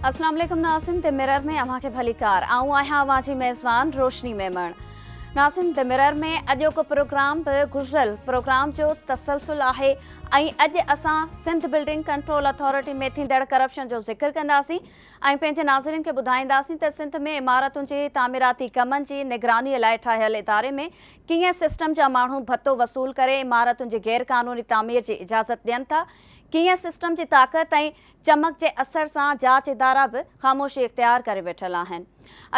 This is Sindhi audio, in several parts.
اسلام عليڪم ناظرين the mirror ۾ اوهان کي ڀليڪار. آئون آهيان اوهان جي ميزبان روشني ميمڻ. ناظرين the mirror ۾ اڄوڪو پروگرام به گذريل پروگرام جو تسلسل آهي ۽ اڄ اسان سنڌ بلڊنگ ڪنٽرول اٿارٽي ۾ ٿيندڙ ڪرپشن جو ذڪر ڪنداسين ۽ پنهنجي ناظرين کي ٻڌائينداسين ته سنڌ ۾ عمارتن جي تعميراتي ڪمن جي نگراني لاء ٺاهيل اداري ۾ ڪيئن سسٽم جا ماڻهو ڀتو وصول ڪري عمارتن جي غير قانوني تعمير جي اجازت ڏين ٿا، ڪيئن سسٽم جي طاقت ۽ چمڪ جي اثر سان جاچ ادارا به خاموشي اختيار ڪري ويٺل آهن.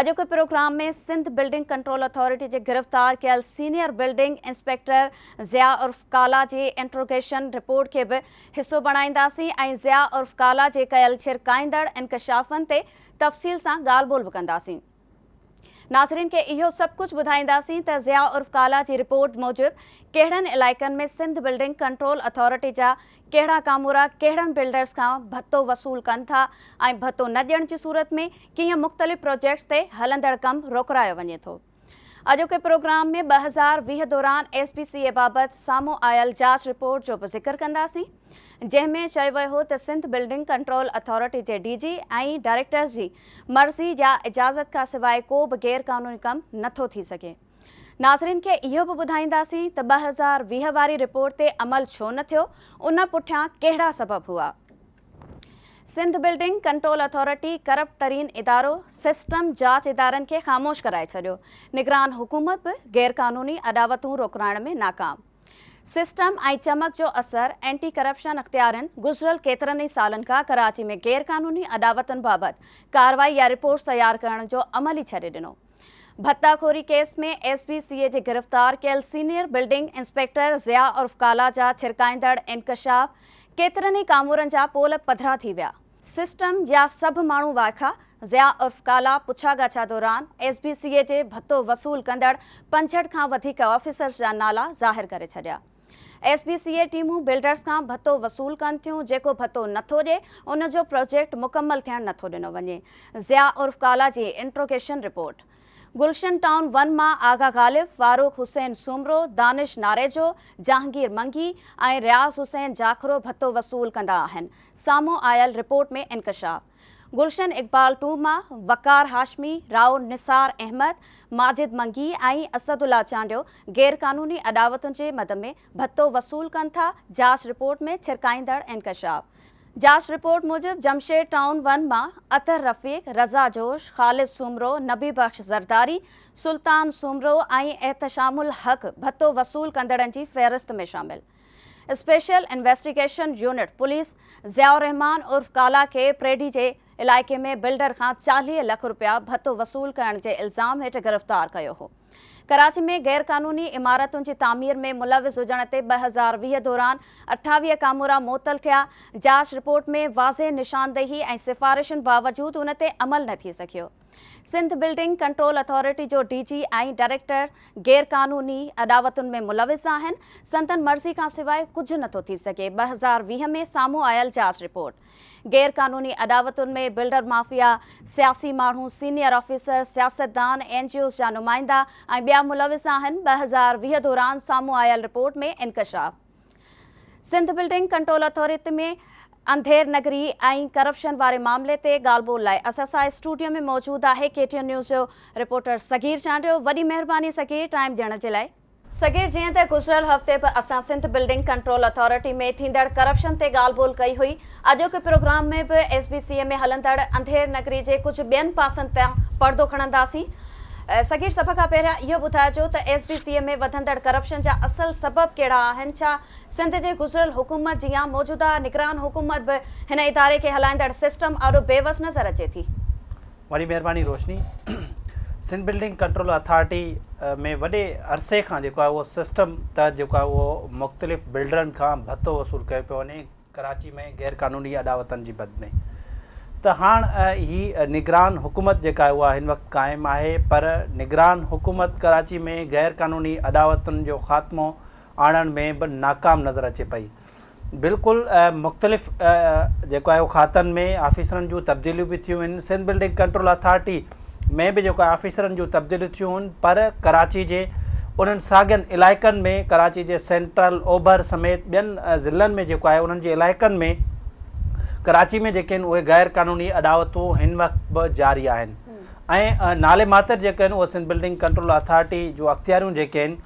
اڄوڪي programme ۾ Sindh building control authority جي گرفتار ڪيل سينيئر بلڊنگ انسپيڪٽر ضياء عرف ڪالا جي انٽروگيشن رپورٽ کي به حصو بڻائينداسين ۽ ضياء عرف ڪالا جي ڪيل ڇرڪائيندڙ انڪشافن تي تفصيل سان ڳالهه ٻولهه به ڪنداسين. ناظرين کي اهو سڀ ڪجهه ٻڌائينداسين ته ضياء عرف ڪالا جي رپورٽ موجب ڪهڙن علائقن ۾ سنڌ بلڊنگ ڪنٽرول اٿارٽي جا ڪهڙا ڪامورا ڪهڙن بلڊرز کان ڀتو وصول ڪن ٿا ۽ ڀتو نه ڏيڻ جي صورت ۾ ڪيئن مختلف پروجيڪٽس تي هلندڙ ڪم روڪرايو وڃي ٿو. اڄوڪي پروگرام ۾ 2020 دوران ايس بي سي اي بابت سامهون آيل جاچ رپورٽ جو به ذڪر ڪنداسين جنهن ۾ چيو ويو هو ته سنڌ بلڊنگ ڪنٽرول اٿارٽي جي ڊي جي ۽ ڊائريڪٽرز جي مرضي يا اجازت کان سواء ڪو به غير قانوني ڪم نٿو ٿي سگهي. ناظرين کي اهو به ٻڌائينداسين ته 2020 واري رپورٽ تي عمل ڇو نه ٿيو ان پٺيان ڪهڙا سبب هئا. Sindh building control authority corrupt ترين ادارو، سسٽم جاچ ادارن کي خاموش ڪرائي ڇڏيو، نگران حڪومت به غيرقانوني اڏاوتون روڪرائڻ ۾ ناڪام. سسٽم ۽ چمڪ جو اثر اينٽي ڪرپشن اختيارين گذريل ڪيترن ئي سالن کان ڪراچي ۾ غيرقانوني اڏاوتن بابت ڪارروائي يا رپورٽس تيار ڪرڻ جو عمل ئي ڇڏي ڏنو. ڀتا خوري ڪيس ۾ ايس بي سي اي جي گرفتار ڪيل سينيئر بلڊنگ انسپيڪٽر ضياء عرف ڪالا جا ڇرڪائيندڙ انڪشاف، ڪيترن ئي ڪامورن جا پول پڌرا ٿي ويا. سسٽم جا سڀ ماڻهو وائکا، ضياء عرف ڪالا پڇا ڳاڇا دوران ايس بي سي اي جي ڀتو وصول ڪندڙ 65 کان وڌيڪ آفيسرز جا نالا ظاهر ڪري ڇڏيا. ايس بي سي اي ٽيمون بلڊرز کان ڀتو وصول ڪن ٿيون، جيڪو ڀتو نٿو ڏي ان جو پروجيڪٽ مڪمل ٿيڻ نٿو ڏنو وڃي، ضياء عرف ڪالا جي انٽروگيشن رپورٽ. گلشن ٽائون ون مان آغا غالب، فاروق حسين سومرو، دانش ناريجو، جهانگير منگي ۽ رياض حسين جاکرو ڀتو وصول ڪندا آهن، سامهون آيل رپورٽ ۾ انڪشاف. گلشن اقبال ٽو مان وقار هاشمي، رائو نثار احمد، ماجد منگي ۽ اسد الله چانڊيو غيرقانوني اڏاوتن جي مد ۾ ڀتو وصول ڪن ٿا، جاچ رپورٽ ۾ ڇرڪائيندڙ انڪشاف. جاچ رپورٽ موجب جمشيد ٽائون ون مان اطهر رفيق، رضا جوش، خالد سومرو، نبي بخش زرداري، سلطان سومرو ۽ احتشام الحق ڀتو وصول ڪندڙن جي فهرست ۾ شامل. Special investigation unit police Zia Ur Rahman عرف ڪالا کي پريڊي جي علائقي ۾ بلڊر کان 40 لک رپيا ڀتو وصول ڪرڻ جي الزام هيٺ گرفتار ڪيو هو. ڪراچي ۾ غيرقانوني عمارتن جي تعمير ۾ ملوث هجڻ تي 2020 دوران 28 ڪامورا معطل ٿيا، جاچ رپورٽ ۾ واضح نشاندهي ۽ سفارشن باوجود ان تي عمل نه ٿي سگهيو. سنڌ بلڊنگ ڪنٽرول اٿارٽي جو ڊي جي ۽ ڊائريڪٽر غيرقانوني اڏاوتن ۾ ملوث آهن، سندن مرضي کانسواء ڪجهه نٿو ٿي سگهي، 2020 ۾ سامهون آيل جاچ رپورٽ غيرقانوني اڏاوتن ۾ بلڊر مافيا، سياسي ماڻهو، سينيئر آفيسر، سياستدان، اين جي اوز جا نمائندا ۽ ٻيا ملوث آهن، 2020 دوران سامهون آيل رپورٽ ۾ انڪشاف. سنڌ بلڊنگ ڪنٽرول اٿارٽي ۾ انڌير نگري ۽ ڪرپشن واري معاملي تي ڳالهه ٻولهه لاء اسان سان اسٽوڊيو ۾ موجود آهي ڪي ٽي اين نيوز جو رپورٽر صغير چانڊيو. وڏي مهرباني صغير ٽائيم ڏيڻ جي لاء. صغير جيئن ته گذريل هفتي به اسان سنڌ بلڊنگ ڪنٽرول اٿارٽي ۾ ٿيندڙ ڪرپشن تي ڳالهه ٻولهه ڪئي هئي اڄوڪي پروگرام ۾ به ايس بي سي اي ۾ هلندڙ انڌير نگري جي ڪجهه ٻين پاسن تان پردو کڻنداسين. صغير سڀ کان پهريان اهو ٻڌائجو ته ايس بي سي اي ۾ وڌندڙ ڪرپشن جا اصل سبب ڪهڙا آهن؟ ڇا سنڌ جي گذريل حڪومت جيان موجوده نگران حڪومت به هن اداري کي هلائيندڙ سسٽم آڏو بيوس نظر اچي ٿي؟ وڏي مهرباني روشني. سنڌ بلڊنگ ڪنٽرول اٿارٽي ۾ وڏي عرصي کان جيڪو آهي اهو سسٽم تحت جيڪو آهي اهو مختلف بلڊرن کان ڀتو وصول ڪيو پيو وڃي. ڪراچي ۾ غير قانوني اڏاوتن جي بد ۾ ته هاڻ هي نگران حڪومت جيڪا آهي اها هن وقت قائم آهي پر نگران حڪومت ڪراچي ۾ غير قانوني اڏاوتن جو خاتمو آڻڻ ۾ به ناڪام نظر اچي پئي بلڪل مختلف جيڪو آهي کاتن ۾ آفيسرن جون تبديليون به ٿيون آهن سنڌ بلڊنگ ڪنٽرول اٿارٽي ۾ به جيڪو آهي آفيسرن جون تبديليون ٿيون آهن پر ڪراچي جي انهن ساڳين علائقن ۾ ڪراچي جي سينٽرل اوڀر سميت ٻين ضلعن ۾ جيڪو آهي انهن جي علائقن ۾ ڪراچي ۾ جيڪي آهن اهي غير قانوني اڏاوتون هن وقت به جاري آهن ۽ نالي ماتر جيڪي آهن اهي سنڌ بلڊنگ ڪنٽرول اٿارٽي جون اختياريون جيڪي آهن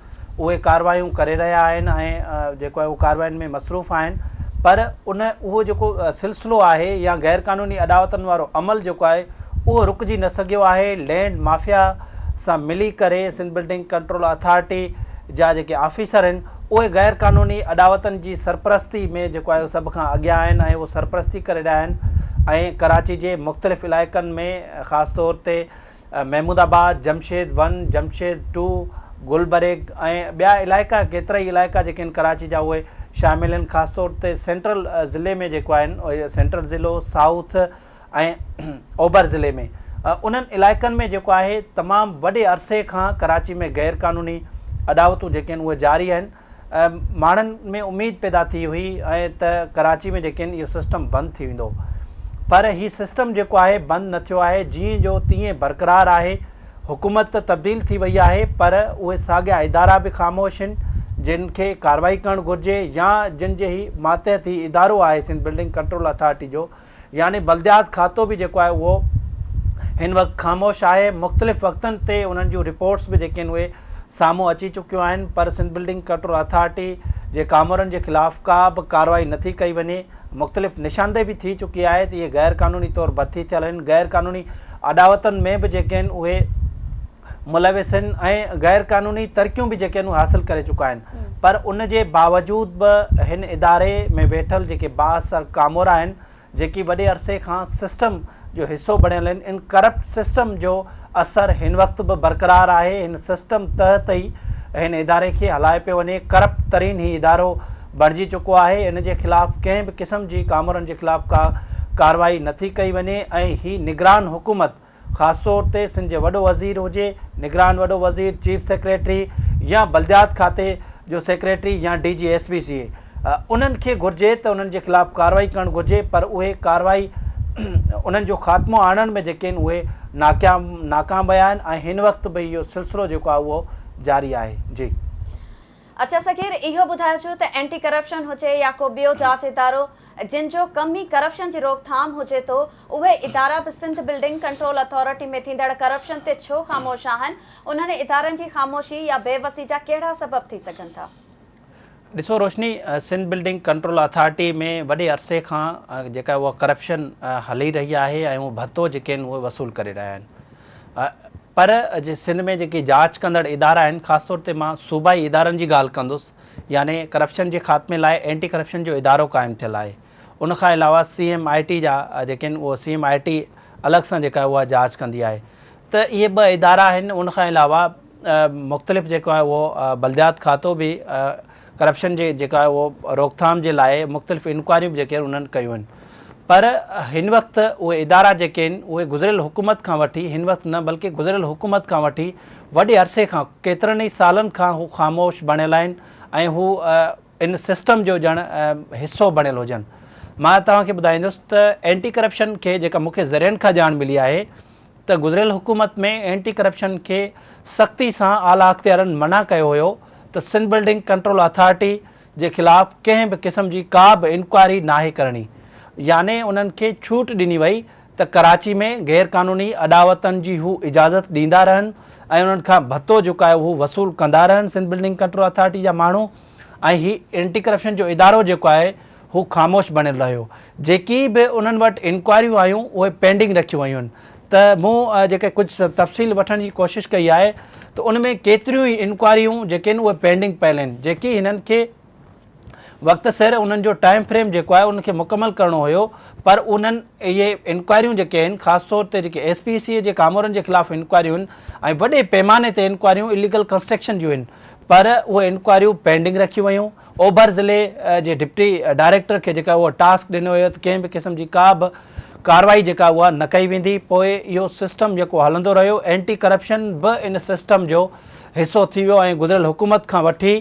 اهي ڪاروايون ڪري رهيا آهن ۽ جيڪو آهي اهو ڪارواين ۾ مصروف آهن پر ان اهو جيڪو سلسلو آهي يا غير قانوني اڏاوتن وارو عمل جيڪو آهي اهو رڪجي نه سگهيو آهي. لينڊ مافيا سان ملي ڪري سنڌ بلڊنگ ڪنٽرول اٿارٽي جا جيڪي آفيسر آهن اهي غير قانوني اڏاوتن جي سرپرستي ۾ جيڪو آهي سڀ کان اڳيان آهن ۽ اهو سرپرستي ڪري رهيا آهن ۽ ڪراچي جي مختلف علائقن ۾ خاص طور تي Mahmoodabad, Jamshed one, Jamshed two, Gulberg ۽ ٻيا علائقا ڪيترائي علائقا جيڪي آهن ڪراچي جا اهي شامل آهن خاص طور تي سينٽرل ضلعي ۾ جيڪو آهن سينٽرل ضلعو سائوٿ ۽ اوڀر ضلعي ۾ انهن علائقن ۾ جيڪو آهي تمام وڏي عرصي کان ڪراچي ۾ غير قانوني اڏاوتون جيڪي آهن اهي جاري آهن ماڻهن ۾ اميد پيدا ٿي هئي ۽ ته ڪراچي ۾ جيڪي آهن اهو سسٽم بند ٿي ويندو پر هي سسٽم جيڪو آهي بند نه ٿيو آهي جيئن جو تيئن برقرار آهي حڪومت ته تبديل ٿي وئي آهي پر اهي ساڳيا ادارا به خاموش آهن جن کي ڪارروائي ڪرڻ گهرجي يا جن جي هي ماتحت هي ادارو آهي سنڌ بلڊنگ ڪنٽرول اٿارٽي جو يعني بلديات کاتو به جيڪو آهي اهو هن وقت خاموش آهي مختلف وقتن تي انهن جون رپورٽس به جيڪي آهن اهي سامهون اچي چڪيون آهن پر سنڌ بلڊنگ ڪنٽرول اٿارٽي جي ڪامورن جي خلاف ڪا به ڪارروائي نٿي ڪئي وڃي مختلف نشاندهي به ٿي چڪي آهي ته اهي غير قانوني طور ڀرتي ٿيل آهن غير قانوني اڏاوتن ۾ به جيڪي آهن اهي ملوث آهن ۽ غير قانوني ترقيون به جيڪي آهن اهي حاصل ڪري چڪا آهن پر ان جي باوجود به هن اداري ۾ ويٺل جيڪي بااثر ڪامورا آهن جيڪي وڏي عرصي کان سسٽم جو حصو بڻيل آهن ان ڪرپٽ سسٽم جو اثر هن وقت به برقرار آهي هن سسٽم تحت ئي هن اداري کي هلايو پيو وڃي ڪرپٽ ترين هي ادارو بڻجي چڪو آهي ان جي خلاف ڪنهن به قسم جي ڪامورن جي خلاف ڪا ڪارروائي نٿي ڪئي وڃي ۽ هي نگران حڪومت خاص طور تي سنڌ جي وڏو وزير هجي، نگران وڏو وزير، چيف سيڪريٽري يا بلديات کاتي جو سيڪريٽري يا D G S B C A انهن کي گهرجي ته انهن جي خلاف ڪارروائي ڪرڻ گهرجي پر اهي ڪارروائي انهن جو خاتمو آڻڻ ۾ جيڪي آهن اهي ناڪام ناڪام ويا آهن ۽ هن وقت به اهو سلسلو جيڪو آهي اهو جاري آهي جي. اڇا صغير اهو ٻڌايو ڇو ته اينٽي ڪرپشن هجي يا ڪو ٻيو جاچ ادارو جن جو ڪم ئي ڪرپشن جي روڪٿام هجي ٿو اهي ادارا به سنڌ بلڊنگ ڪنٽرول اٿارٽي ۾ ٿيندڙ ڪرپشن تي ڇو خاموش آهن انهن ادارن جي خاموشي يا بي وسي جا ڪهڙا سبب ٿي سگهن ٿا؟ ڏسو روشني سنڌ بلڊنگ ڪنٽرول اٿارٽي ۾ وڏي عرصي کان جيڪا اها ڪرپشن هلي رهي آهي ۽ اهو ڀتو جيڪي آهن اهي وصول ڪري رهيا آهن پر جي سنڌ ۾ جيڪي جاچ ڪندڙ ادارا آهن خاص طور تي مان صوبائي ادارن جي ڳالهه ڪندس يعني ڪرپشن جي خاتمي لاء اينٽي ڪرپشن جو ادارو قائم ٿيل آهي ان کان علاوه سي ايم I ٽي جا جيڪي آهن اهو سي ايم I ٽي الڳ سان جيڪا اها جاچ ڪندي آهي ته اهي ٻه ادارا آهن ان کان علاوه مختلف جيڪو آهي اهو بلديات کاتو به ڪرپشن جي جيڪا آهي اهو روڪٿام جي لاء مختلف انڪوائريون به جيڪي آهن انهن ڪيون آهن پر هن وقت اهي ادارا جيڪي آهن اهي گذريل حڪومت کان وٺي هن وقت نه بلڪه گذريل حڪومت کان وٺي وڏي عرصي کان ڪيترن ئي سالن کان هو خاموش بڻيل آهن ۽ هو ان سسٽم جو ڄڻ حصو بڻيل هجن مان توهان کي ٻڌائيندس ته اينٽي ڪرپشن کي جيڪا مون کي ذريعن کان ڄاڻ ملي آهي ته گذريل حڪومت ۾ اينٽي ڪرپشن کي سختي سان اعليٰ اختيارن منع ڪيو هيو ته سنڌ بلڊنگ ڪنٽرول اٿارٽي جي خلاف ڪنهن به قسم جي ڪا به انڪوائري ناهي ڪرڻي يعني انهن کي ڇوٽ ڏني وئي ته ڪراچي ۾ غير قانوني اڏاوتن جي هو اجازت ڏيندا رهن ۽ انهن کان ڀتو جيڪو آهي هو وصول ڪندا رهن سنڌ بلڊنگ ڪنٽرول اٿارٽي جا ماڻهو ۽ هي اينٽي ڪرپشن جو ادارو جيڪو آهي هو خاموش بڻيل رهيو. جيڪي به انهن وٽ انڪوائريون آيون اهي پينڊنگ رکيون ويون آهن ته مون جيڪي ڪجهه تفصيل وٺڻ جي ڪوشش ڪئي آهي ته ان ۾ ڪيتريون ئي انڪوائريون جيڪي آهن اهي پينڊنگ پيل آهن جيڪي هنن کي وقت سر انهن جو ٽائيم فريم جيڪو آهي ان کي مڪمل ڪرڻو هيو پر انهن اهي انڪوائريون جيڪي آهن خاص طور تي جيڪي ايس پي سي جي ڪامورن جي خلاف انڪوائريون آهن ۽ وڏي پيماني تي انڪوائريون اليگل ڪنسٽرڪشن جون آهن پر اهي انڪوائريون پينڊنگ رکيون ويون اوڀر ضلعي جي ڊپٽي ڊائريڪٽر کي جيڪا اهو ٽاسڪ ڏنو ويو ته ڪنهن به قسم جي ڪا به ڪارروائي جيڪا اها نه ڪئي ويندي پوء اهو سسٽم جيڪو هلندو رهيو اينٽي ڪرپشن به ان سسٽم جو حصو ٿي ويو ۽ گذريل حڪومت کان وٺي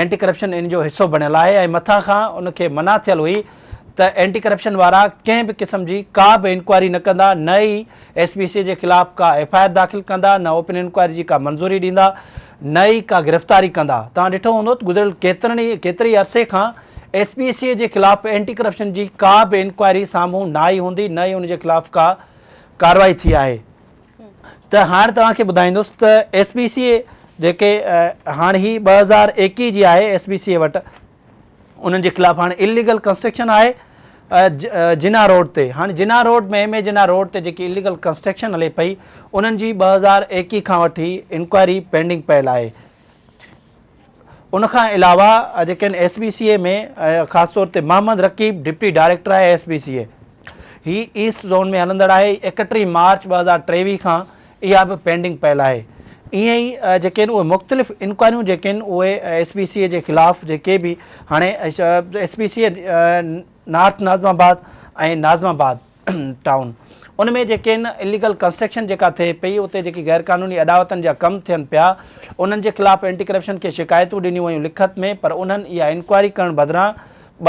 اينٽي ڪرپشن ان جو حصو بڻيل آهي ۽ مٿان کان ان کي منع ٿيل هئي ته اينٽي ڪرپشن وارا ڪنهن به قسم جي ڪا به انڪوائري نه ڪندا نه ئي ايس پي سي جي خلاف ڪا ايف I R داخل ڪندا نه اوپن انڪوائري جي ڪا منظوري ڏيندا نه ئي ڪا گرفتاري ڪندا. توهان ڏٺو هوندو ته گذريل ڪيترن ئي ڪيتري ئي عرصي کان ايس بي سي اي جي خلاف اينٽي ڪرپشن جي ڪا به انڪوائري سامهون نه آئي هوندي نه ئي ان جي خلاف ڪا ڪارروائي ٿي آهي ته هاڻ توهان کي ٻڌائيندس ته ايس بي سي اي جيڪي هاڻ هي 2021 جي آهي ايس بي سي اي وٽ انهن جي خلاف هاڻ اليگل ڪنسٽرڪشن آهي جناح روڊ تي هاڻي Jinnah road ۾ M A Jinnah road تي جيڪي اليگل ڪنسٽرڪشن هلي پئي انهن جي 2021 کان وٺي انڪوائري پينڊنگ پيل آهي. ان کان علاوه جيڪي آهن ايس بي سي اي ۾ خاص طور تي محمد رقيب ڊپٽي ڊائريڪٽر آهي ايس بي سي اي هي ايسٽ زون ۾ هلندڙ آهي 31 مارچ 2023 کان اها به پينڊنگ پيل آهي ائين ئي جيڪي آهن اهي مختلف انڪوائريون جيڪي آهن اهي ايس بي سي اي جي خلاف جيڪي به هاڻي S B C A north Nazimabad ۽ Nazimabad town ان ۾ جيڪي آهن اليگل ڪنسٽرڪشن جيڪا ٿئي پئي اتي جيڪي غير قانوني اڏاوتن جا ڪم ٿين پيا انهن جي خلاف اينٽي ڪرپشن کي شڪايتون ڏنيون ويون لکت ۾ پر انهن اها انڪوائري ڪرڻ بدران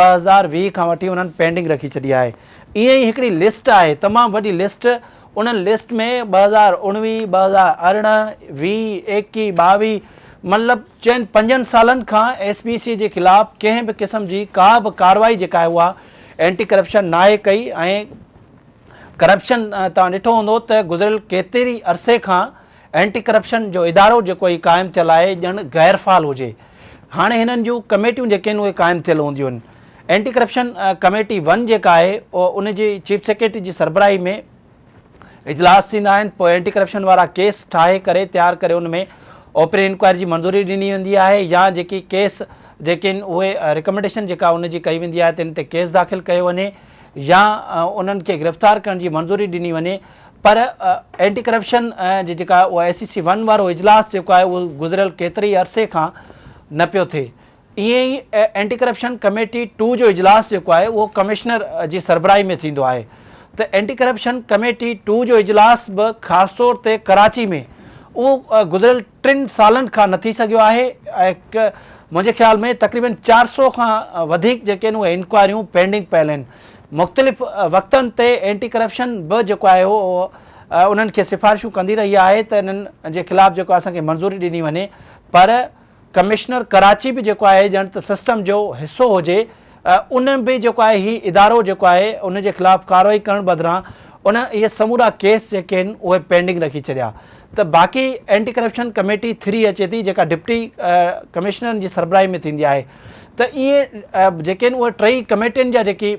2020 کان وٺي انهن پينڊنگ رکي ڇڏي آهي ائين ئي هڪڙي لسٽ آهي تمام وڏي لسٽ انهن لسٽ ۾ 2019 2018 20 21 22 مطلب چئن پنجن سالن کان ايس بي سي جي خلاف ڪنهن به قسم جي ڪا به ڪارروائي جيڪا آهي اها اينٽي ڪرپشن ناهي ڪئي ۽ ڪرپشن توهان ڏٺو هوندو ته گذريل ڪيتري عرصي کان اينٽي ڪرپشن جو ادارو جيڪو هي قائم ٿيل آهي ڄڻ غير فعال هجي هاڻي هنن جون ڪميٽيون جيڪي آهن اهي قائم ٿيل هونديون آهن اينٽي ڪرپشن ڪميٽي ون جيڪا آهي ان جي چيف سيڪريٽري جي سربراهي ۾ اجلاس ٿيندا آهن پوء اينٽي ڪرپشن وارا ڪيس ٺاهي ڪري تيار ڪري ان ۾ اوپن انڪوائري جي منظوري ڏني ويندي آهي يا جيڪي ڪيس جيڪي آهن اهي ريڪمينڊيشن جيڪا ان جي ڪئي ويندي آهي تن تي ڪيس داخل ڪيو وڃي يا انهن کي گرفتار ڪرڻ جي منظوري ڏني وڃي پر اينٽي ڪرپشن جي جيڪا اها ايس سي سي ون وارو اجلاس جيڪو آهي اهو گذريل ڪيتري عرصي کان نه پيو ٿئي ائين ئي اينٽي ڪرپشن ڪميٽي ٽو جو اجلاس جيڪو آهي اهو ڪمشنر جي سربراهي ۾ ٿيندو آهي ته اينٽي ڪرپشن ڪميٽي ٽو جو اجلاس به خاص طور تي ڪراچي ۾ اهو گذريل ٽن سالن کان نه ٿي سگهيو آهي ۽ منهنجي خيال ۾ تقريبن 400 کان وڌيڪ جيڪي آهن اهي انڪوائريون پينڊنگ پيل آهن مختلف وقتن تي اينٽي ڪرپشن به جيڪو آهي اهو انهن کي سفارشون ڪندي رهي آهي ته انهن جي خلاف جيڪو اسان کي منظوري ڏني وڃي پر ڪمشنر ڪراچي به جيڪو آهي ڄڻ ته سسٽم جو حصو هجي ان به جيڪو آهي هي ادارو جيڪو آهي ان جي خلاف ڪارروائي ڪرڻ بدران ان اهي سمورا ڪيس جيڪي آهن اهي پينڊنگ رکي ڇڏيا ته باقي اينٽي ڪرپشن ڪميٽي ٿري اچي ٿي جيڪا ڊپٽي ڪمشنرن جي سربراهي ۾ ٿيندي آهي ته ائين جيڪي آهن اهي ٽئي ڪميٽين جا جيڪي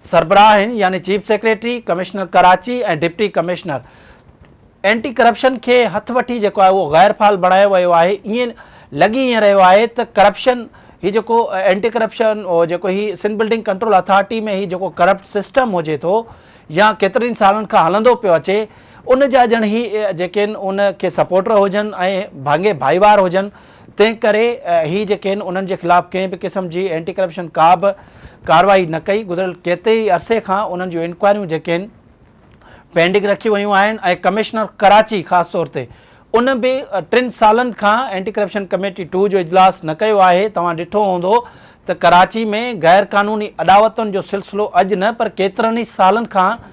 سربراهه آهن يعني chief secretary, commissioner Karachi ۽ deputy commissioner anti corruption کي هٿ وٺي جيڪو آهي اهو غير فعال بڻايو ويو آهي ائين لڳي ائين رهيو آهي ته ڪرپشن هي جيڪو اينٽي ڪرپشن جيڪو هي سنڌ بلڊنگ ڪنٽرول اٿارٽي ۾ هي جيڪو ڪرپٽ سسٽم هجي ٿو يا ڪيترن سالن کان هلندو پيو اچي ان جا ڄڻ هي جيڪي آهن ان کي سپورٽر هجن ۽ ڀاڱي ڀائيوار هجن تنهن ڪري هي جيڪي آهن انهن جي خلاف ڪنهن به قسم جي اينٽي ڪرپشن ڪا به ڪارروائي نه ڪئي گذريل ڪيتري ئي عرصي کان انهن جون انڪوائريون جيڪي آهن پينڊنگ رکيون ويون آهن ۽ ڪمشنر ڪراچي خاص طور تي ان به ٽن سالن کان اينٽي ڪرپشن ڪميٽي ٽو جو اجلاس نه ڪيو آهي توهان ڏٺو هوندو ته ڪراچي ۾ غير قانوني اڏاوتن جو سلسلو اڄ نه پر ڪيترن ئي سالن کان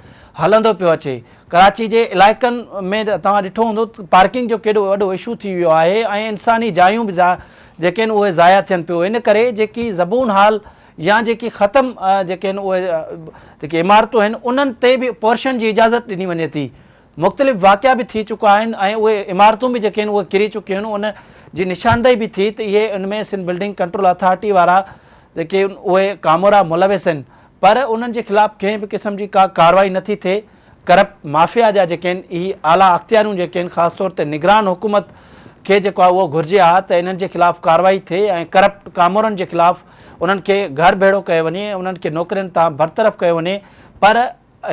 هلندو پيو اچي ڪراچي جي علائقن ۾ توهان ڏٺو هوندو ته پارڪنگ جو ڪيڏو وڏو اشو ٿي ويو آهي ۽ انساني جايون به جيڪي آهن اهي ضايع ٿين پيو ان ڪري جيڪي زبون حال يا جيڪي ختم جيڪي آهن اهي جيڪي عمارتون آهن انهن تي به پورشن جي اجازت ڏني وڃي ٿي مختلف واقعا به ٿي چڪا آهن ۽ اهي عمارتون به جيڪي آهن اهي ڪري چڪيون آهن ان جي نشاندهي به ٿي ته اهي ان ۾ سنڌ بلڊنگ ڪنٽرول اٿارٽي وارا جيڪي اهي ڪامورا ملوث آهن پر انهن جي خلاف ڪنهن به قسم جي ڪا ڪارروائي نٿي ٿئي، ڪرپٽ مافيا جا جيڪي آهن اهي اعليٰ اختياريون جيڪي آهن خاص طور تي نگران حڪومت کي جيڪو آهي اهو گهرجي ها ته انهن جي خلاف ڪارروائي ٿئي ۽ ڪرپٽ ڪامورن جي خلاف انهن کي گهر ڀيڙو ڪيو وڃي انهن کي نوڪرين تان برطرف ڪيو وڃي پر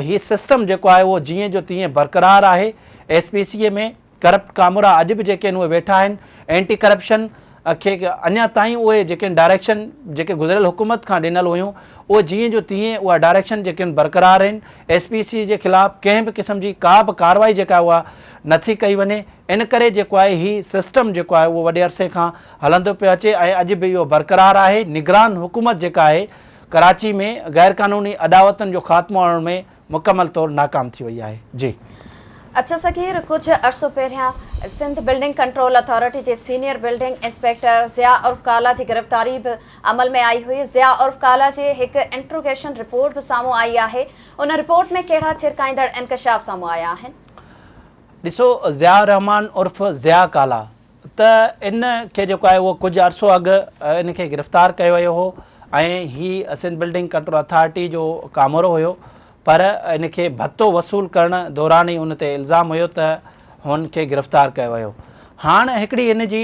هي سسٽم جيڪو آهي اهو جيئن جو تيئن برقرار آهي ايس پي سي اي ۾ ڪرپٽ ڪامورا اڄ به جيڪي آهن اهي ويٺا آهن، اينٽي ڪرپشن کي اڃا تائين اهي جيڪي آهن ڊائريڪشن جيڪي گذريل حڪومت کان ڏنل هيون اهي جيئن جو تيئن اها ڊائريڪشن جيڪي آهن برقرار آهن، ايس پي سي جي خلاف ڪنهن به قسم جي ڪا به ڪارروائي جيڪا آهي اها نٿي ڪئي وڃي ان ڪري جيڪو آهي هي سسٽم جيڪو آهي اهو وڏي عرصي کان هلندو پيو اچي ۽ اڄ به اهو برقرار آهي، نگران حڪومت جيڪا آهي ڪراچي ۾ غيرقانوني اڏاوتن جو خاتمو آڻڻ ۾ مڪمل طور ناڪام ٿي وئي آهي. جي. اڇا صغير، ڪجهه عرصو پهريان سنڌ بلڊنگ ڪنٽرول اٿارٽي جي سينيئر بلڊنگ انسپيڪٽر ضياء عرف ڪالا جي گرفتاري به عمل ۾ آئي هئي. ضياء عرف ڪالا جي هڪ انٽروگيشن رپورٽ به سامهون آئي آهي. ان رپورٽ ۾ ڪهڙا ڇرڪائيندڙ انڪشاف سامهون آيا آهن؟ ڏسو، ضياء الرحمان عرف ضياء ڪالا ته ان کي جيڪو آهي اهو ڪجهه عرصو اڳ ان کي گرفتار ڪيو ويو هو ۽ هي سنڌ بلڊنگ ڪنٽرول اٿارٽي جو ڪامورو هيو، پر ان کي ڀتو وصول ڪرڻ دوران ئي ان تي الزام هيو ته هن کي گرفتار ڪيو ويو. هاڻ هڪڙي ان جي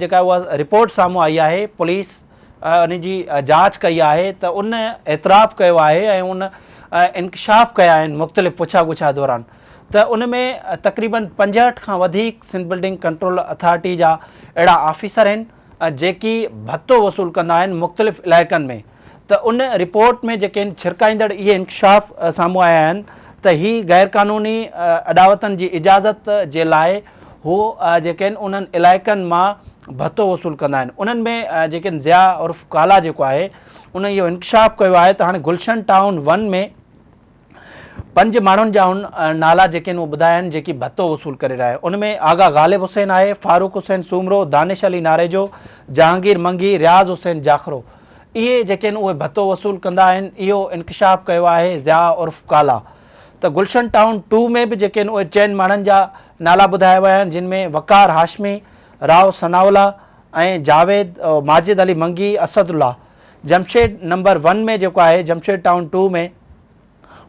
جيڪا اها رپورٽ سامهون آئي آهي، پوليس ان جي جاچ ڪئي آهي ته ان اعتراف ڪيو آهي ۽ ان انڪشاف ڪيا آهن مختلف پڇا ڳڇا دوران ته ان ۾ تقريبن 65 کان وڌيڪ سنڌ بلڊنگ ڪنٽرول اٿارٽي جا اهڙا آفيسر آهن جيڪي ڀتو وصول ڪندا آهن مختلف علائقن ۾. ته ان رپورٽ ۾ جيڪي ڇرڪائيندڙ اهي انڪشاف سامهون آيا آهن ته هي غيرقانوني اڏاوتن جي اجازت جي لاء هو جيڪي آهن انهن علائقن مان ڀتو وصول ڪندا آهن. انهن ۾ جيڪي ضياء عرف ڪالا جيڪو آهي ان اهو انڪشاف ڪيو آهي ته هاڻي گلشن ٽائون 1 ۾ 5 ماڻهن جا هن نالا جيڪي آهن اهي ٻڌايا آهن جيڪي ڀتو وصول ڪري رهيا آهن. ان ۾ آغا غالب حسين آهي، فاروق حسين سومرو، دانش علي ناريجو، جهانگير منگي، رياض حسين جاکرو. اهي جيڪي آهن اهي ڀتو وصول ڪندا آهن. اهو انڪشاف ڪيو آهي ضياء عرف ڪالا ته گلشن ٽائون 2 ۾ به جيڪي آهن اهي چئن ماڻهن جا نالا ٻڌايا ويا آهن جن ۾ وقار هاشمي، رائو ثناء الله ۽ جاويد ماجد علي منگي، اسد الله. جمشيد نمبر 1 ۾ جيڪو آهي جمشيد ٽائون 2 ۾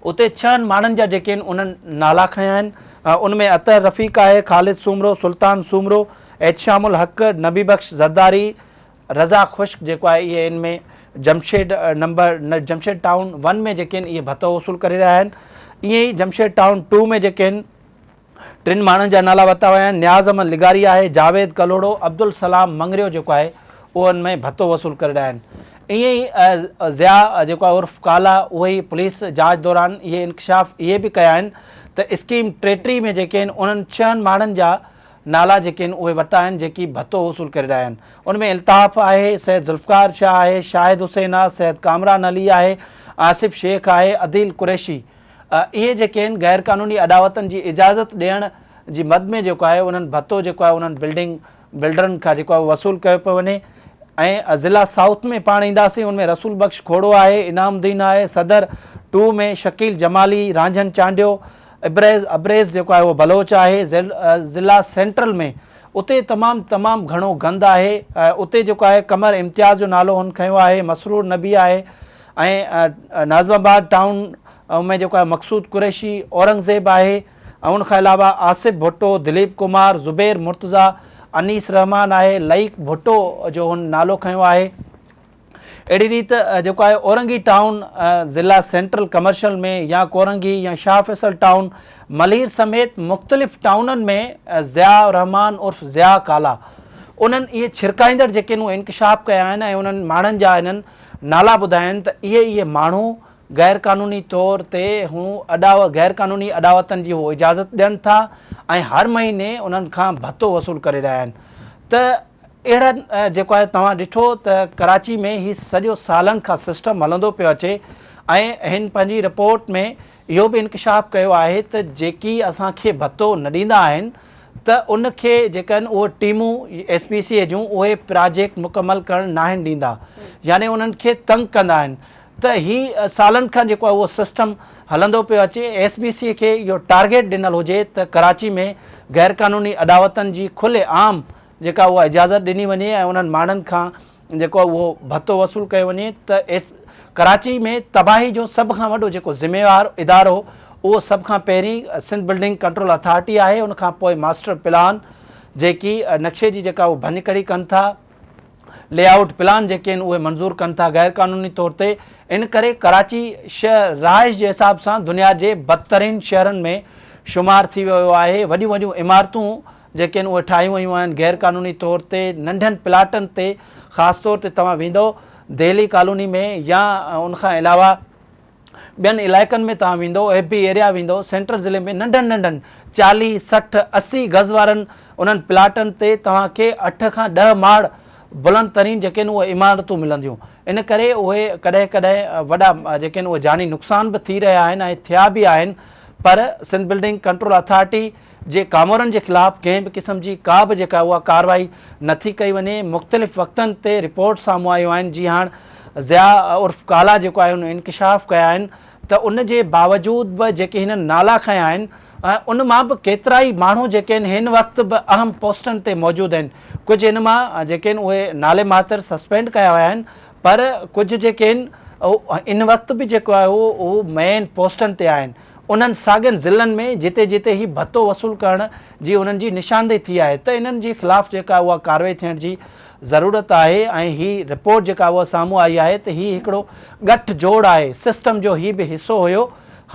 اتي ڇهن ماڻهن جا جيڪي آهن انهن نالا کنيا آهن ان ۾ اطهر رفيق آهي، خالد سومرو، سلطان سومرو، احتشام الحق، نبي بخش زرداري، رضا خشڪ جيڪو آهي اهي ان ۾ جمشيد نمبر جمشيد ٽائون 1 ۾ جيڪي آهن اهي ڀتو وصول ڪري رهيا آهن. ائين ئي جمشيد ٽائون 2 ۾ جيڪي آهن ٽن ماڻهن جا نالا ورتا ويا آهن، نياز احمد لغاري آهي، جاويد ڪلهوڙو، عبدالسلام مڱريو جيڪو آهي اهو ان ۾ ڀتو وصول ڪري رهيا آهن. ائين ئي ضياء جيڪو آهي عرف ڪالا اهي ئي پوليس جاچ دوران اهي انڪشاف اهي به ڪيا آهن ته اسڪيم 33 ۾ جيڪي آهن انهن ڇهن ماڻهن جا نالا جيڪي آهن اهي ورتا آهن جيڪي ڀتو وصول ڪري رهيا آهن. ان ۾ الطاف آهي، سيد ذوالفقار شاهه آهي، شاهد حسين آهي، سيد ڪامران علي آهي، آصف شيخ آهي، عديل قريشي. اهي جيڪي آهن غير قانوني اڏاوتن جي اجازت ڏيڻ جي مد ۾ جيڪو آهي انهن ڀتو جيڪو آهي انهن بلڊنگ بلڊرن کان جيڪو آهي وصول ڪيو پيو وڃي ۽ ضلع سائوٿ ۾ پاڻ اينداسين ان ۾ رسول بخش کوڙو آهي، انعام الدين آهي، صدر 2 ۾ شڪيل جمالي، رانجهن چانڊيو، ابريز ابريز جيڪو آهي اهو بلوچ آهي، ضلع سينٽرل ۾ اتي تمام تمام گهڻو گند آهي اتي جيڪو آهي قمر امتياز جو نالو هن کنيو آهي، مسرور نبي آهي ۽ ناظم آباد ٽائون ۾ جيڪو آهي مقصود قريشي، اورنگزيب آهي ۽ ان کان علاوه آصف ڀٽو، دليپ ڪمار، زبير مرتضيٰ، انيس رحمان آهي، لئيق ڀٽو جو هن نالو کنيو آهي. اهڙي ريت جيڪو آهي اورنگي ٽائون ضلع سينٽرل ڪمرشل ۾ يا ڪورنگي يا شاهه فيصل ٽائون ملير سميت مختلف ٽائونن ۾ ضياء الرحمان عرف ضياء ڪالا انهن اهي ڇرڪائيندڙ جيڪي آهن اهي انڪشاف ڪيا آهن ۽ انهن ماڻهن جا انهن نالا ٻڌايا آهن ته اهي اهي ماڻهو غير قانوني طور تي هو اڏاو غير قانوني اڏاوتن جي هو اجازت ڏين ٿا ۽ هر مهيني انهن کان ڀتو وصول ڪري رهيا آهن ته اهڙن جيڪو آهي توهان ڏٺو ته ڪراچي ۾ هي سڄو سالن کان سسٽم هلندو پيو اچي ۽ هن پنهنجي رپورٽ ۾ اهو به انڪشاف ڪيو آهي ته جيڪي اسان کي ڀتو نه ڏيندا آهن ته ان کي جيڪا آهن اهي ٽيمون ايس پي سي جون اهي پراجيڪٽ مڪمل ڪرڻ ناهن ڏيندا يعني انهن کي تنگ ڪندا آهن ته هي سالن کان جيڪو آهي اهو سسٽم هلندو پيو اچي ايس بي سي کي اهو ٽارگيٽ ڏنل هجي ته ڪراچي ۾ غيرقانوني اڏاوتن جي کلي عام جيڪا اها اجازت ڏني وڃي ۽ انهن ماڻهن کان جيڪو اهو ڀتو وصول ڪيو وڃي ته ايس ڪراچي ۾ تباهي جو سڀ کان وڏو جيڪو ذميوار ادارو اهو سڀ کان پهرين سنڌ بلڊنگ ڪنٽرول اٿارٽي آهي ان کان پوء ماسٽر پلان جيڪي نقشي جي جيڪا اهو ڀڃڪڙي ڪن ٿا لي آئوٽ پلان جيڪي آهن اهي منظور ڪن ٿا غير قانوني طور تي ان ڪري ڪراچي شهر رهائش جي حساب سان دنيا جي بدترين شهرن ۾ شمار ٿي ويو آهي وڏيون وڏيون عمارتون جيڪي آهن اهي ٺاهيون ويون آهن غير قانوني طور تي ننڍن پلاٽن تي خاص طور تي توهان ويندو دهلي ڪالوني ۾ يا ان کان علاوه ٻين علائقن ۾ توهان ويندو ايف بي ايريا ويندو سينٽرل ضلعي ۾ ننڍن ننڍن 40 60 80 گز وارن انهن پلاٽن تي توهان کي 8 کان 10 ماڙ بلند ترين جيڪي آهن اهي عمارتون ملنديون ان ڪري اهي ڪڏهن ڪڏهن وڏا جيڪي آهن اهي جاني نقصان به ٿي رهيا آهن ۽ ٿيا به آهن پر سنڌ بلڊنگ ڪنٽرول اٿارٽي جي ڪامورن جي خلاف ڪنهن به قسم جي ڪا به جيڪا اها ڪارروائي نٿي ڪئي وڃي. مختلف وقتن تي رپورٽ سامهون آيون آهن جيئن هاڻ ضياء عرف ڪالا جيڪو آهي ان انڪشاف ڪيا آهن ته ان جي باوجود به جيڪي هنن نالا کنيا آهن ان مان به ڪيترائي ماڻهو جيڪي آهن هن وقت به اهم پوسٽن تي موجود آهن. ڪجهه ان مان جيڪي آهن اهي نالي ماتر سسپينڊ ڪيا ويا آهن پر ڪجهه جيڪي آهن ان وقت به جيڪو آهي اهو مين پوسٽن تي آهن. انهن ساڳين ضلعن ۾ جتي جتي هي ڀتو وصول ڪرڻ جي انهن جي نشاندهي ٿي آهي ته انهن جي خلاف جيڪا اها ڪارروائي ٿيڻ جي ضرورت آهي ۽ هي رپورٽ جيڪا اها سامهون آئي آهي ته هي هڪڙو ڳٺ جوڙ آهي سسٽم جو هي به حصو هيو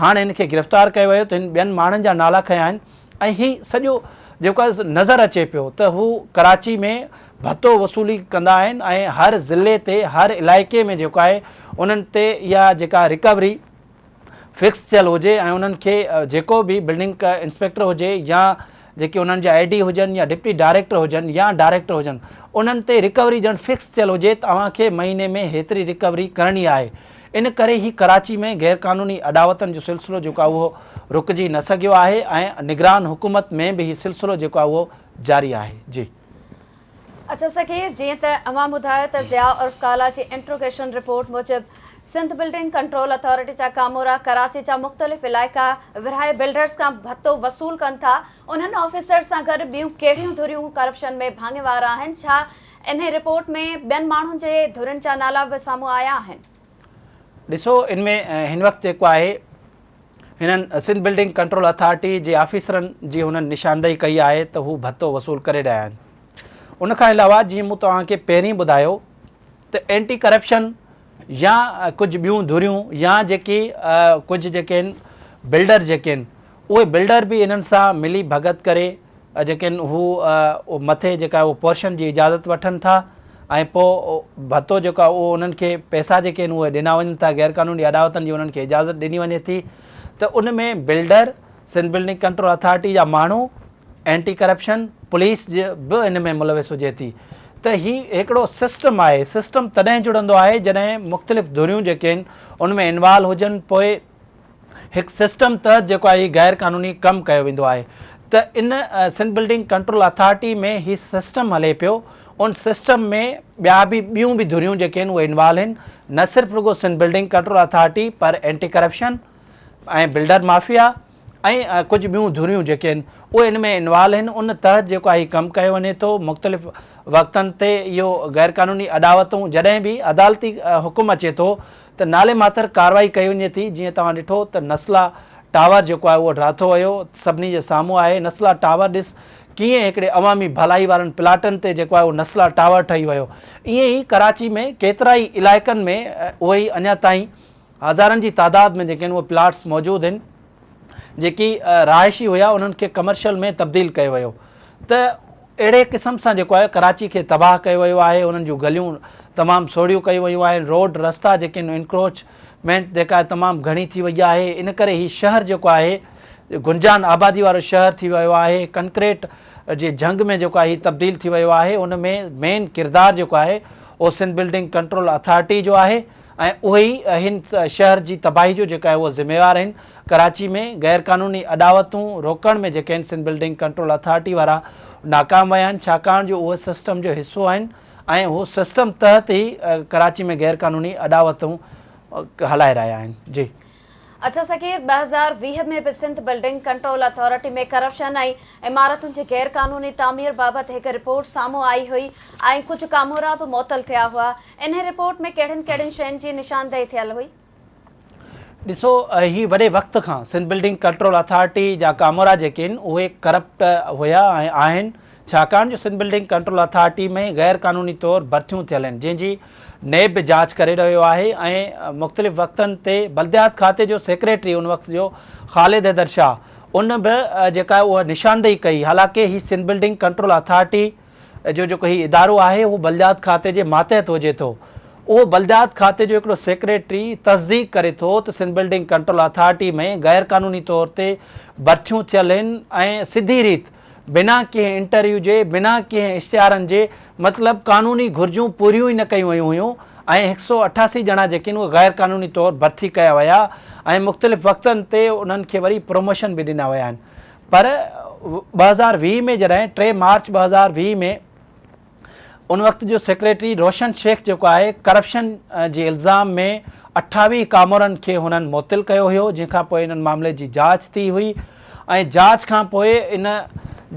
هاڻ هن کي گرفتار ڪيو ويو ته هن ٻين ماڻهن جا نالا کنيا آهن ۽ هي سڄو جيڪو آهي نظر اچي پيو ته هو ڪراچي ۾ ڀتو وصولي ڪندا آهن ۽ هر ضلعي تي هر علائقي ۾ جيڪو آهي انهن تي اها جيڪا رڪوري فڪس ٿيل هجي ۽ انهن کي جيڪو به بلڊنگ انسپيڪٽر هجي يا جيڪي انهن جا اي ڊي هجن يا ڊپٽي ڊائريڪٽر هجن يا ڊائريڪٽر هجن انهن تي رڪوري ڄڻ فڪس ٿيل هجي ته اوهان کي مهيني ۾ هيتري رڪوري ڪرڻي آهي ان ڪري هي ڪراچي ۾ غير قانوني اڏاوتن جو سلسلو جيڪو آهي اهو رڪجي نه سگهيو آهي ۽ نگران حڪومت ۾ به هي سلسلو جيڪو آهي اهو جاري آهي جي. اڇا صغير جيئن ته اوهان ٻڌايو ته ضياء عرف ڪالا جي انٽروگيشن رپورٽ موجب سنڌ بلڊنگ ڪنٽرول اٿارٽي جا ڪامورا ڪراچي جا مختلف علائقا ورهائي بلڊرز کان ڀتو وصول ڪن ٿا انهن آفيسرز سان گڏ ٻيون ڪهڙيون ڌريون ڪرپشن ۾ ڀاڱيوار آهن ڇا انهي رپورٽ ۾ ٻين ماڻهن جي ڌرين جا نالا به سامهون آيا آهن. ڏسو ان ۾ هن وقت جيڪو آهي هنن سنڌ بلڊنگ ڪنٽرول اٿارٽي جي آفيسرن جي هنن نشاندهي ڪئي آهي ته هو ڀتو وصول ڪري رهيا آهن. ان کان علاوه جيئن مون توهان کي پهرين ٻڌايو ته اينٽي ڪرپشن يا ڪجهه ٻيون ڌريون يا جيڪي ڪجهه جيڪي آهن بلڊر جيڪي آهن اهي بلڊر به انهن سان ملي ڀڳت ڪري جيڪي آهن هو مٿي جيڪا اهو پورشن جي اجازت وٺن ٿا ۽ پوء ڀتو جيڪو آهي اهو انهن کي پئسا جيڪي آهن اهي ڏنا وڃن ٿا غير قانوني اڏاوتن جي انهن کي اجازت ڏني وڃي ٿي ته ان ۾ builder Sindh building control authority جا ماڻهو اينٽي ڪرپشن پوليس به ان ۾ ملوث هجي ٿي ته هي هڪڙو سسٽم آهي سسٽم تڏهن جڙندو آهي جڏهن مختلف ڌريون جيڪي آهن ان ۾ انوالو هجن پوء هڪ سسٽم تحت جيڪو آهي هي غير قانوني ڪم ڪيو ويندو آهي ته ان سنڌ بلڊنگ ڪنٽرول اٿارٽي ۾ هي سسٽم هلي پيو ان سسٽم ۾ ٻيا به ٻيون به ڌريون جيڪي آهن اهي انوالو آهن نه صرف رڳو سنڌ بلڊنگ ڪنٽرول اٿارٽي پر اينٽي ڪرپشن ۽ بلڊر مافيا ۽ ڪجهه ٻيون ڌريون جيڪي آهن اهي ان ۾ انوالو آهن ان تحت جيڪو آهي ڪم ڪيو وڃي ٿو مختلف وقتن تي اهو غير قانوني اڏاوتون جڏهن به عدالتي حڪم اچي ٿو ته نالي ماتر ڪارروائي ڪئي وڃي ٿي جيئن توهان ڏٺو ته نسلا ٽاور جيڪو آهي اهو ڊاٿو ويو سڀني جي سامهون آهي نسلا ٽاور ڏس ڪيئن هڪڙي عوامي ڀلائي وارن پلاٽن تي جيڪو آهي اهو نسلا ٽاور ٺهي ويو ائين ئي ڪراچي ۾ ڪيترائي علائقن ۾ اهي ئي اڃا تائين هزارن جي تعداد ۾ جيڪي آهن اهي پلاٽس موجود آهن جيڪي رهائشي هيا انهن کي ڪمرشل ۾ تبديل ڪيو ويو ته اهڙي قسم سان جيڪو آهي ڪراچي کي تباهه ڪيو ويو آهي انهن جون گليون تمام سوڙهيون ڪيون ويون آهن روڊ رستا جيڪي آهن انڪروچمينٽ جيڪا آهي تمام گهڻي ٿي وئي آهي ان ڪري هي شهر جيڪو آهي گنجان آبادي وارو شهر ٿي ويو آهي ڪنڪريٽ جي جهنگ ۾ جيڪو آهي تبديل ٿي ويو آهي ان ۾ مين ڪردار جيڪو آهي اهو سنڌ بلڊنگ ڪنٽرول اٿارٽي جو آهي ۽ اهي ئي هن شهر جي تباهي جو جيڪا آهي اهو ذميوار آهن، ڪراچي ۾ غير قانوني اڏاوتون روڪڻ ۾ جيڪي آهن سنڌ بلڊنگ ڪنٽرول اٿارٽي وارا ناڪام ويا آهن ڇاڪاڻ جو اهي سسٽم جو حصو آهن ۽ هو سسٽم تحت ئي ڪراچي ۾ غير قانوني اڏاوتون هلائي رهيا آهن جي. اڇا صغير 2020 ۾ به Sindh building control authority ۾ corruption ۽ عمارتن جي غير قانوني تعمير بابت هڪ رپورٽ سامهون آئي هئي ۽ ڪجهه ڪامورا به معطل ٿيا هئا انهي رپورٽ ۾ ڪهڙين ڪهڙين شين جي نشاندهي ٿيل هئي؟ ڏسو هي وڏي وقت کان سنڌ بلڊنگ ڪنٽرول اٿارٽي جا ڪامورا جيڪي آهن اهي ڪرپٽ هيا ۽ آهن ڇاڪاڻ جو سنڌ بلڊنگ ڪنٽرول اٿارٽي ۾ غير قانوني طور ڀرتيون ٿيل آهن جنهن جي نيب به جاچ ڪري رهيو آهي ۽ مختلف وقتن تي بلديات کاتي جو سيڪريٽري ان وقت جو خالد حيدر شاهه ان به جيڪا اها نشاندهي ڪئي حالانڪه هي سنڌ بلڊنگ ڪنٽرول اٿارٽي جو جيڪو هي ادارو آهي اهو بلديات کاتي جي ماتحت هجي ٿو اهو بلديات کاتي جو هڪڙو سيڪريٽري تصديق ڪري ٿو ته سنڌ بلڊنگ ڪنٽرول اٿارٽي ۾ غير قانوني طور تي ڀرتيون ٿيل آهن ۽ سڌي ريت بنا ڪنهن انٽرويو جي، بنا ڪنهن اشتهارن جي، مطلب قانوني گهرجون پوريون ئي نه ڪيون ويون هيون ۽ هڪ سئو 88 ڄڻا جيڪي آهن اهي غير قانوني طور ڀرتي ڪيا ويا ۽ مختلف وقتن تي انهن کي وري پروموشن به ڏنا ويا آهن. پر 2020 ۾ جڏهن 3 مارچ 2020 ۾ ان وقت جو سيڪريٽري روشن شيخ جيڪو آهي ڪرپشن جي الزام ۾ 28 ڪامورن کي هنن معطل ڪيو هيو، جنهن کان پوء انهن معاملي جي جاچ ٿي هئي ۽ جاچ کان پوء ان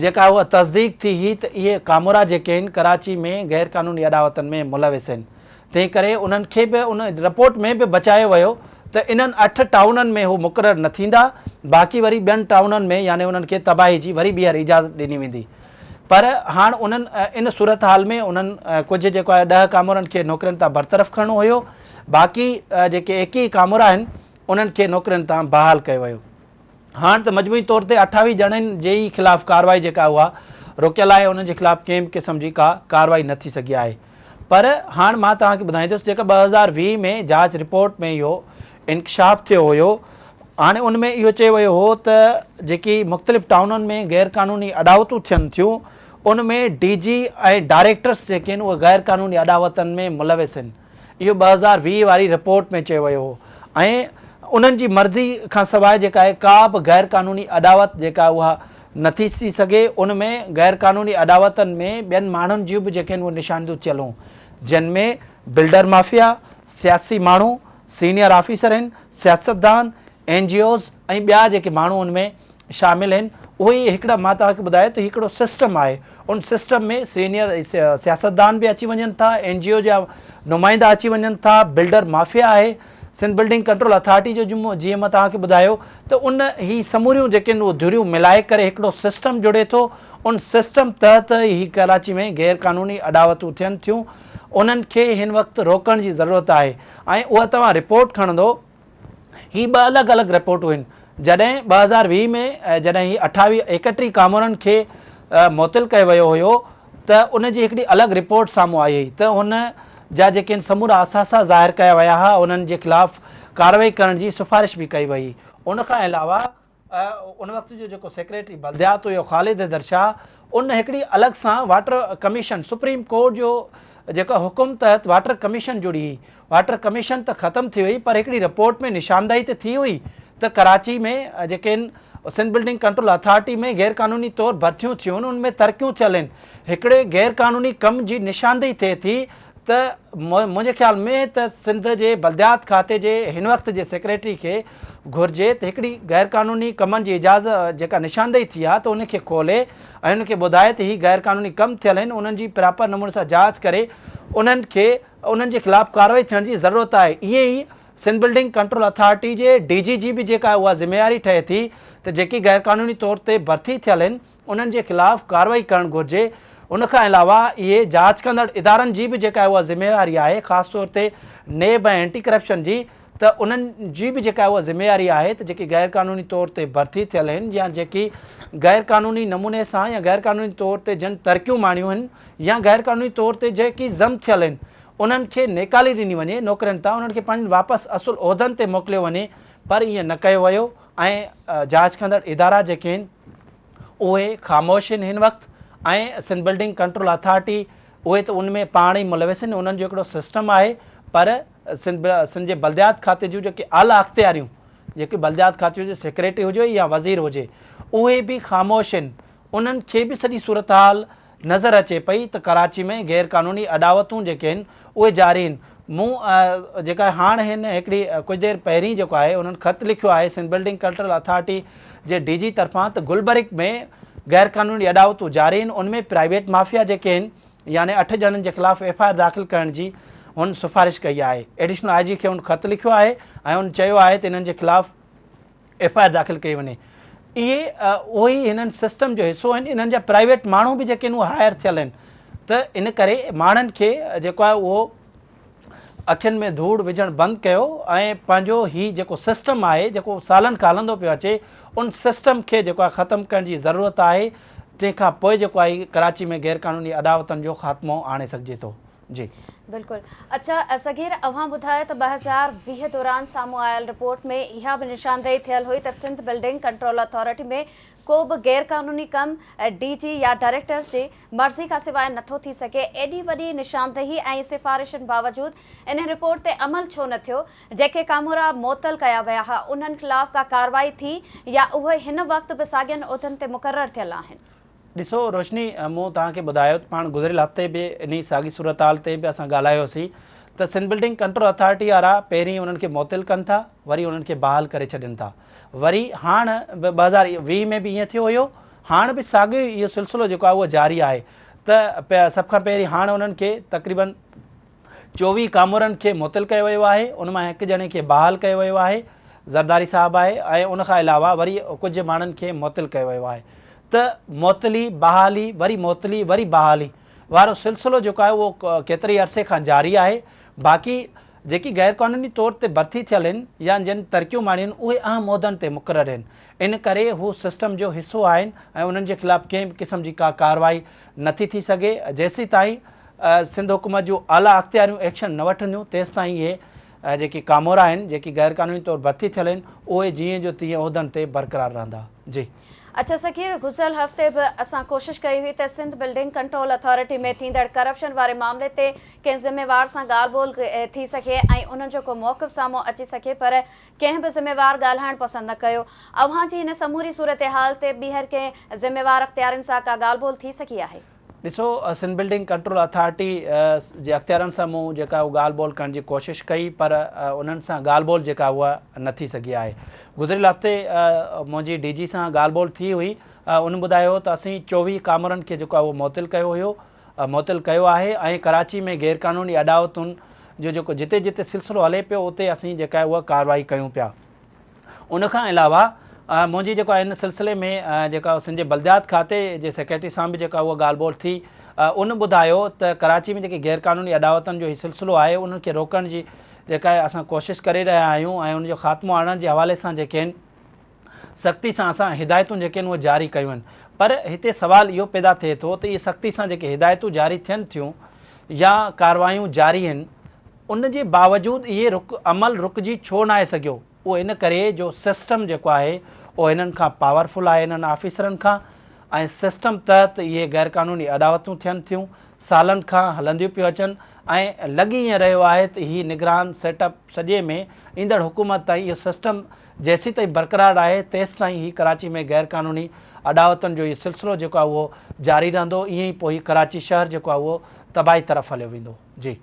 جيڪا اها تصديق ٿي هئي ته اهي ڪامورا جيڪي آهن ڪراچي ۾ غير قانوني اڏاوتن ۾ ملوث آهن، تنهن ڪري انهن کي به ان رپورٽ ۾ به بچايو ويو ته انهن 8 ٽائونن ۾ هو مقرر نه ٿيندا، باقي وري ٻين ٽائونن ۾ يعني انهن کي تباهي جي وري ٻيهر اجازت ڏني ويندي. پر هاڻ انهن ان صورتحال ۾ انهن ڪجهه جيڪو آهي 10 ڪامورن کي نوڪرين تان برطرف ڪرڻو هيو، باقي جيڪي 21 ڪامورا آهن انهن کي نوڪرين تان بحال ڪيو ويو. هاڻ ته مجموعي طور تي 28 ڄڻن جي ئي خلاف ڪارروائي جيڪا اها روڪيل آهي، انهن جي خلاف ڪنهن به قسم جي ڪا ڪارروائي نه ٿي سگهي آهي. پر هاڻ مان توهان کي ٻڌائيندس جيڪا 2020 ۾ جاچ رپورٽ ۾ اهو انڪشاف ٿيو هيو، هاڻي ان ۾ اهو چيو ويو هو ته جيڪي مختلف ٽائونن ۾ غير قانوني اڏاوتون ٿين ٿيون ان ۾ ڊي جي ۽ ڊائريڪٽرس جيڪي آهن اهي غير قانوني اڏاوتن ۾ ملوث آهن. اهو 2020 واري رپورٽ ۾ چيو ويو هو ۽ انهن جي مرضي کان سواء جيڪا آهي ڪا به غير قانوني اڏاوت جيڪا اها نٿي ٿي سگهي. ان ۾ غير قانوني اڏاوتن ۾ ٻين ماڻهن جون به جيڪي آهن اهي نشاندهيون ٿيل هيون، جن ۾ بلڊر مافيا، سياسي ماڻهو، سينيئر آفيسر آهن، سياستدان، اين جي اوز ۽ ٻيا جيڪي ماڻهو ان ۾ شامل آهن اهي ئي هڪڙا مان توهان کي ٻڌايو ته هڪڙو سسٽم آهي ان سسٽم ۾ سينيئر سياستدان به اچي وڃن ٿا، اين جي او جا نمائندا اچي وڃن ٿا، بلڊر مافيا آهي، سنڌ بلڊنگ ڪنٽرول اٿارٽي جو جيئن مان توهان کي ٻڌايو ته ان هي سموريون جيڪي آهن اهي ڌريون ملائي ڪري هڪڙو سسٽم جڙي ٿو، ان سسٽم تحت هي ڪراچي ۾ غير قانوني اڏاوتون ٿين ٿيون، انهن کي هن وقت روڪڻ جي ضرورت آهي ۽ اها توهان رپورٽ کڻندو هي ٻه الڳ الڳ رپورٽون آهن، جڏهن 2020 ۾ جڏهن هي 28 31 ڪامورن کي معطل ڪيو ويو هيو ته ان جي هڪڙي الڳ رپورٽ سامهون آئي هئي ته هن جا جيڪي آهن سمورا اثاثا ظاهر ڪيا ويا ها، انهن جي خلاف ڪارروائي ڪرڻ جي سفارش به ڪئي وئي. ان کان علاوه ان وقت جو جيڪو سيڪريٽري بلديات هيو خالد حيدر شاهه ان هڪڙي الڳ سان واٽر ڪميشن سپريم ڪورٽ جو جيڪا حڪم تحت واٽر ڪميشن جڙي هئي، واٽر ڪميشن ته ختم ٿي وئي پر هڪڙي رپورٽ ۾ نشاندهي ته ٿي هئي ته ڪراچي ۾ جيڪي سنڌ بلڊنگ ڪنٽرول اٿارٽي ۾ غير قانوني طور ڀرتيون ٿيون ان ۾ ترقيون ٿيل آهن، هڪڙي غير قانوني ڪم جي نشاندهي ٿئي ٿي ته منهنجي خيال ۾ ته سنڌ جي بلديات کاتي جي هن وقت جي سيڪريٽري کي گهرجي ته هڪڙي غير قانوني ڪمن جي اجازت جيڪا نشاندهي ٿي آهي ته ان کي کولي ۽ ان کي ٻڌائي ته هي غير قانوني ڪم ٿيل آهن انهن جي پراپر نموني سان جاچ ڪري انهن کي انهن جي خلاف ڪارروائي ٿيڻ جي ضرورت آهي. ائين ئي سنڌ بلڊنگ ڪنٽرول اٿارٽي جي ڊي جي جي به جيڪا اها ذميواري ٺهي ٿي ته جيڪي غير قانوني طور تي ڀرتي ٿيل آهن انهن جي خلاف ڪارروائي ڪرڻ گهرجي. ان کان علاوه اهي جاچ ڪندڙ ادارن جي به جيڪا اها ذميواري آهي خاص طور تي نيب ۽ اينٽي ڪرپشن جي ته انهن جي به جيڪا اها ذميواري آهي ته جيڪي غير قانوني طور تي ڀرتي ٿيل آهن يا جيڪي غير قانوني نموني سان يا غير قانوني طور تي جن ترقيون ماڻيون آهن يا غير قانوني طور تي جيڪي ضم ٿيل آهن انهن کي نيڪالي ڏني وڃي نوڪرين تان انهن کي پنهنجن واپس اصل عهدن تي موڪليو وڃي پر ائين نه ڪيو ويو ۽ جاچ ڪندڙ ادارا جيڪي آهن اهي خاموش آهن هن وقت ۽ سنڌ بلڊنگ ڪنٽرول اٿارٽي اهي ته ان ۾ پاڻ ئي ملوث آهن انهن جو هڪڙو سسٽم آهي پر سنڌ سنڌ جي بلديات کاتي جون جيڪي اعليٰ اختياريون جيڪي بلديات کاتي جو سيڪريٽري هجي يا وزير هجي اهي به خاموش آهن انهن کي به سڄي صورتحال نظر اچي پئي ته ڪراچي ۾ غير قانوني اڏاوتون جيڪي آهن اهي جاري آهن مون جيڪا هاڻ هن هڪڙي ڪجهه دير پهرين جيڪو آهي انهن خط لکيو آهي سنڌ بلڊنگ ڪنٽرول اٿارٽي جي ڊي جي طرفان ته گلبرگ ۾ غير قانوني اڏاوتون جاري آهن ان ۾ پرائيويٽ مافيا جيڪي آهن يعني 8 ڄڻن جي خلاف ايف I R داخل ڪرڻ جي هن سفارش ڪئي آهي. ايڊيشنل I جي کي هن خط لکيو آهي ۽ هن چيو آهي ته انهن جي خلاف ايف I R داخل ڪئي وڃي. اهي اهي ئي هنن سسٽم جو حصو آهن انهن جا پرائيويٽ ماڻهو به جيڪي آهن اهي هائر ٿيل آهن ته ان ڪري ماڻهن کي جيڪو آهي اهو اکين ۾ ڌوڙ وجهڻ بند ڪيو ۽ پنهنجو هي جيڪو سسٽم آهي جيڪو سالن کان هلندو پيو اچي ان سسٽم کي جيڪو آهي ختم ڪرڻ جي ضرورت آهي تنهن کان پوء جيڪو آهي ڪراچي ۾ غير قانوني اڏاوتن جو خاتمو آڻي سگهجي ٿو. جي. بلڪل اڇا صغير اوهان ٻڌايو ته 2020 دوران سامهون آيل رپورٽ ۾ اها به نشاندهي ٿيل هئي ته سنڌ بلڊنگ ڪنٽرول اٿارٽي ۾ ڪو به غير قانوني ڪم ڊي جي يا ڊائريڪٽرز جي مرضي کان سواء نٿو ٿي سگهي. ايڏي وڏي نشاندهي ۽ سفارشن باوجود ان رپورٽ تي عمل ڇو نه ٿيو؟ جيڪي ڪامورا معطل ڪيا ويا ها انهن خلاف ڪا ڪارروائي ٿي يا اهي هن وقت به ساڳين عهدن تي مقرر ٿيل آهن؟ ڏسو روشني مون توهان کي ٻڌايو ته پاڻ گذريل هفتي به انهي ساڳي صورتحال تي به اسان ڳالهايوسين ته سنڌ بلڊنگ ڪنٽرول اٿارٽي وارا پهرين انهن کي معطل ڪن ٿا وري انهن کي بحال ڪري ڇڏين ٿا وري هاڻ به 2020 ۾ به ائين ٿيو هيو هاڻ به ساڳيو ئي اهو سلسلو جيڪو آهي اهو جاري آهي ته سڀ کان پهرين هاڻ انهن کي تقريبن 24 ڪامورن کي معطل ڪيو ويو آهي، ان مان هڪ ڄڻي کي بحال ڪيو ويو آهي، زرداري صاحب آهي ۽ ان کان علاوه وري ڪجهه ماڻهن کي معطل ڪيو ويو آهي ته معطلي، بحالي، وري معطلي، وري بحالي وارو سلسلو جيڪو آهي اهو ڪيتري عرصي کان جاري آهي، باقي جيڪي غيرقانوني طور تي ڀرتي ٿيل آهن يا جن ترقيون ماڻيون آهن اهي اهم عهدن تي مقرر آهن ان ڪري هو سسٽم جو حصو آهن ۽ انهن جي خلاف ڪنهن به قسم جي ڪا ڪارروائي نٿي ٿي سگهي جيسيتائين سنڌ حڪومت جون اعليٰ اختياريون ايڪشن نه وٺنديون تيستائين اهي جيڪي ڪامورا آهن جيڪي غير قانوني طور ڀرتي ٿيل آهن اهي جيئن جو تيئن عهدن تي برقرار رهندا. جي. اڇا صغير گذريل هفتي به اسان ڪوشش ڪئي هئي ته سنڌ بلڊنگ ڪنٽرول اٿارٽي ۾ ٿيندڙ ڪرپشن واري معاملي تي ڪنهن ذميوار سان ڳالهه ٻولهه ٿي سگهي ۽ انهن جو ڪو موقف سامهون اچي سگهي پر ڪنهن به ذميوار ڳالهائڻ پسند نه ڪيو. اوهان جي هن سموري صورتحال تي ٻيهر ڪنهن ذميوار اختيارين سان ڪا ڳالهه ٻولهه ٿي سگهي آهي؟ ڏسو سنڌ بلڊنگ ڪنٽرول اٿارٽي جي اختيارن سان مون جيڪا اها ڳالهه ٻولهه ڪرڻ جي ڪوشش ڪئي پر انهن سان ڳالهه ٻولهه جيڪا اها نه ٿي سگهي آهي. گذريل هفتي منهنجي ڊي جي سان ڳالهه ٻولهه ٿي هئي ان ٻڌايو ته اسين 24 ڪامورن کي جيڪو آهي اهو معطل ڪيو هيو معطل ڪيو آهي ۽ ڪراچي ۾ غيرقانوني اڏاوتن جو جيڪو جتي جتي سلسلو هلي پيو اتي اسين جيڪا آهي اها ڪارروائي ڪيون پيا. ان کان علاوه منهنجي جيڪو آهي ان سلسلي ۾ جيڪا سنڌ جي بلديات کاتي جي سيڪريٽري سان به جيڪا اها ڳالهه ٻولهه ٿي ان ٻڌايو ته ڪراچي ۾ جيڪي غير قانوني اڏاوتن جو هي سلسلو آهي انهن کي روڪڻ جي جيڪا آهي اسان ڪوشش ڪري رهيا آهيون ۽ ان جو خاتمو آڻڻ جي حوالي سان جيڪي آهن سختي سان اسان هدايتون جيڪي آهن اهي جاري ڪيون آهن پر هتي سوال اهو پيدا ٿئي ٿو ته اهي سختي سان جيڪي هدايتون جاري ٿين ٿيون يا ڪاروايون جاري آهن ان جي باوجود اهي رڪ عمل رڪجي ڇو ناهي سگهيو؟ اهو ان ڪري جو سسٽم جيڪو آهي اهو هنن کان پاورفل آهي هنن آفيسرن کان ۽ سسٽم تحت اهي غيرقانوني اڏاوتون ٿين ٿيون سالن کان هلنديون پيون اچن ۽ لڳي ائين رهيو آهي ته هي نگران سيٽ اپ سڄي ۾ ايندڙ حڪومت تائين اهو سسٽم جيسيتائين برقرار آهي تيستائين هي ڪراچي ۾ غيرقانوني اڏاوتن جو هي سلسلو جيڪو آهي اهو جاري رهندو ائين ئي پوء هي ڪراچي شهر جيڪو آهي اهو تباهي طرف هليو ويندو. جي.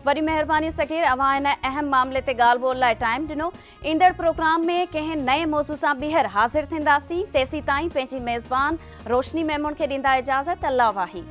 وڏي مهرباني صغير اوهان هن اهم معاملي تي ڳالهه ٻولهه لاء ٽائيم ڏنو. ايندڙ پروگرام ۾ ڪنهن نئين موضوع سان ٻيهر حاضر ٿينداسين تيسيتائين پنهنجي ميزبان روشني ميمڻ کي ڏيندا اجازت الله واهي.